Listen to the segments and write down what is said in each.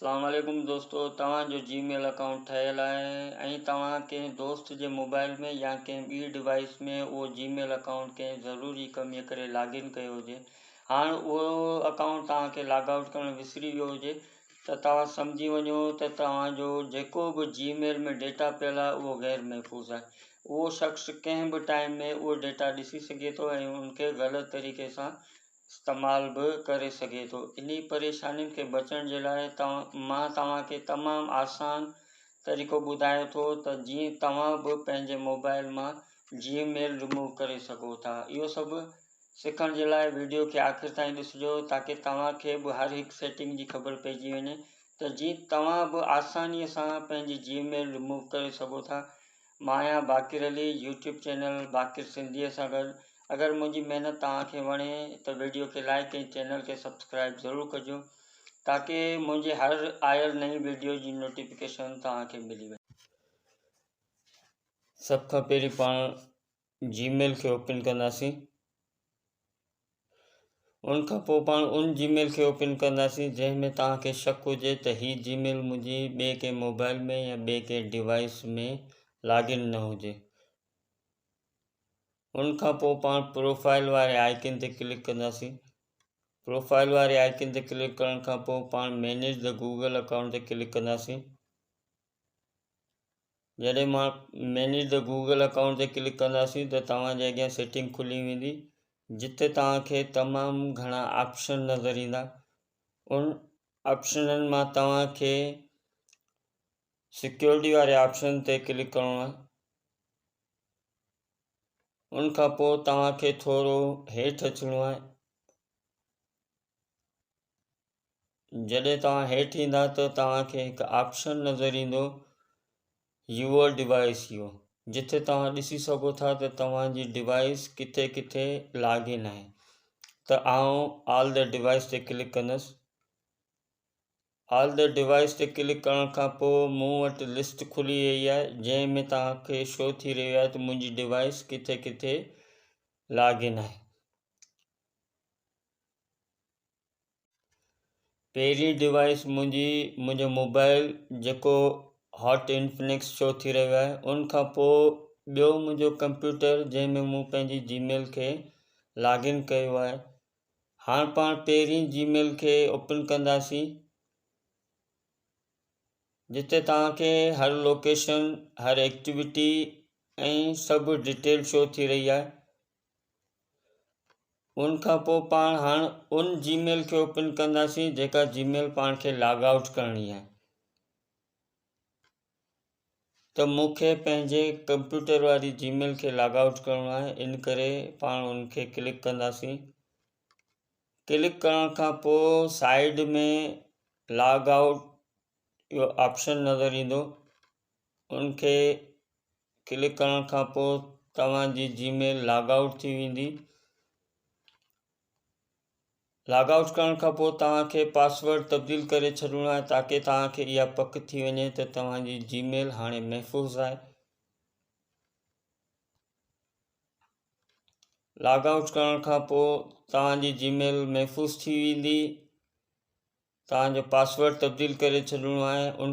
اسلام عليڪم دوستو توهان جو جي ميل اڪائونٽ ٺهيل آهي ۽ توهان ڪنهن دوست جي موبائل ۾ يا ڪنهن ٻي ڊوائيس ۾ اهو جي ميل اڪائونٽ ڪنهن ضروري ڪم جي ڪري لاگ ان ڪيو هجي هاڻ اهو اڪائونٽ توهان کي لاگ آئوٽ ڪرڻ وسري ويو هجي ته توهان سمجهي وڃو ته توهان جو جيڪو به جي ميل ۾ ڊيٽا پيل آهي اهو غير محفوظ آهي اهو شخص ڪنهن به ٽائيم ۾ اهو ڊيٽا ڏسي سگهي ٿو ۽ ان کي غلط طريقي سان استعمال به ڪري سگهي ٿو. انهي پريشانين کي بچڻ جي لاء مان توهان کي تمام آسان طريقو ٻڌايان ٿو ته جيئن توهان به پنهنجي موبائل مان جي ميل رموو ڪري سگهو ٿا. اهو سڀ سکڻ جي لاء وڊيو کي آخر تائين ڏسجو تاڪه توهان کي به هر هڪ سيٽنگ جي خبر پئجي وڃي ته جيئن توهان به آساني سان پنهنجي جي ميل رموو ڪري سگهو ٿا. مان آهيان باقر علي يوٽيوب چينل باقر سنڌيء سان گڏ اگر منهنجي محنت توهان کي وڻي ته ويڊيو کي لائڪ ۽ چينل کي سبسڪرائب ضرور ڪجو تاڪه منهنجي هر آيل نئين ويڊيو جي نوٽيفڪيشن توهان کي ملي وڃي. سڀ کان پهرين پاڻ جي ميل کي اوپن ڪنداسين. ان کان پوء پاڻ ان جي ميل کي اوپن ڪنداسين جنهن ۾ توهان کي شڪ هجي ته هي جي ميل منهنجي ٻئي ڪنهن موبائل ۾ يا ٻئي ڪنهن ڊوائيس ۾ لاگ ان نه هجي. ان کان پوء پاڻ پروفائل واري آئيڪن تي ڪلڪ ڪنداسين. پروفائل واري آئيڪن تي ڪلڪ ڪرڻ کان پوء پاڻ مينيج the Google account تي ڪلڪ ڪنداسين. جڏهن مان مينيج the Google account تي ڪلڪ ڪنداسين ته توهان جي اڳيان سيٽنگ کلي ويندي جتي توهان کي تمام گهڻا آپشن نظر ايندا ان آپشنن مان توهان کي سيڪيورٽي واري آپشن تي ڪلڪ ڪرڻو آهي ان کان پوء توهان کي ٿورو هيٺ اچڻو آهي جڏهن توهان هيٺ ايندا ته توهان کي هڪ آپشن نظر ايندو يوئر ڊوائيس جو جتي توهان ڏسي سگهو ٿا ته توهان جي ڊوائيس ڪٿي ڪٿي لاگ ان آهي ته آئون آل the device تي ڪلڪ ڪندس آل the device تي ڪلڪ ڪرڻ کان پوء مون وٽ لسٽ کلي وئي آهي جنهن ۾ توهان کي شو ٿي رهيو آهي ته منهنجي ڊوائيس ڪٿي ڪٿي لاگ ان آهي. پهرين ڊوائيس منهنجي منهنجو موبائل جيڪو هاٽ انفنڪس شو ٿي رهيو آهي ان کان پوء ٻيو منهنجو ڪمپيوٽر جنهن ۾ مون پنهنجي جي ميل کي لاگ ان ڪيو آهي هاڻ پاڻ پهرين جي ميل کي اوپن ڪنداسين جتي توهان کي هر لوڪيشن هر ايڪٽيوٽي ۽ سڀ ڊيٽيل شو ٿي رهي آهي ان کان پوء پاڻ هاڻ ان جي ميل کي اوپن ڪنداسين جيڪا جي ميل پاڻ کي لاگ آئوٽ ڪرڻي آهي ته مون کي پنهنجي ڪمپيوٽر واري جي ميل کي لاگ آئوٽ ڪرڻو آهي ان ڪري پاڻ ان کي ڪلڪ ڪنداسين ڪلڪ ڪرڻ کان پوء سائيڊ ۾ لاگ آئوٽ جو آپشن نظر ايندو ان کي ڪلڪ ڪرڻ کان پوء توهان جي جي ميل لاگ آئوٽ ٿي ويندي. لاگ آئوٽ ڪرڻ کان پوء توهان کي پاسورڊ تبديل ڪري ڇڏڻو آهي تاڪه توهان کي اها پڪ ٿي وڃي ته توهان جي جي ميل هاڻي محفوظ آهي. لاگ آئوٽ ڪرڻ کان پوء توهان جي جي ميل محفوظ ٿي ويندي. توهان جو پاسورڊ تبديل ڪري ڇڏڻو آهي ان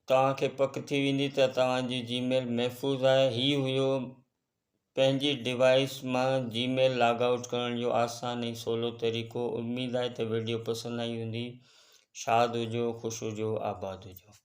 توهان کي پڪ ٿي ويندي ته توهان جي جي ميل محفوظ آهي هي هيو پنهنجي ڊوائيس مان جي ميل لاگ آئوٽ ڪرڻ جو آسان ۽ سولو طريقو اميد آهي ته ويڊيو پسند آئي هوندي شاد هجو خوش هجو آباد هجو.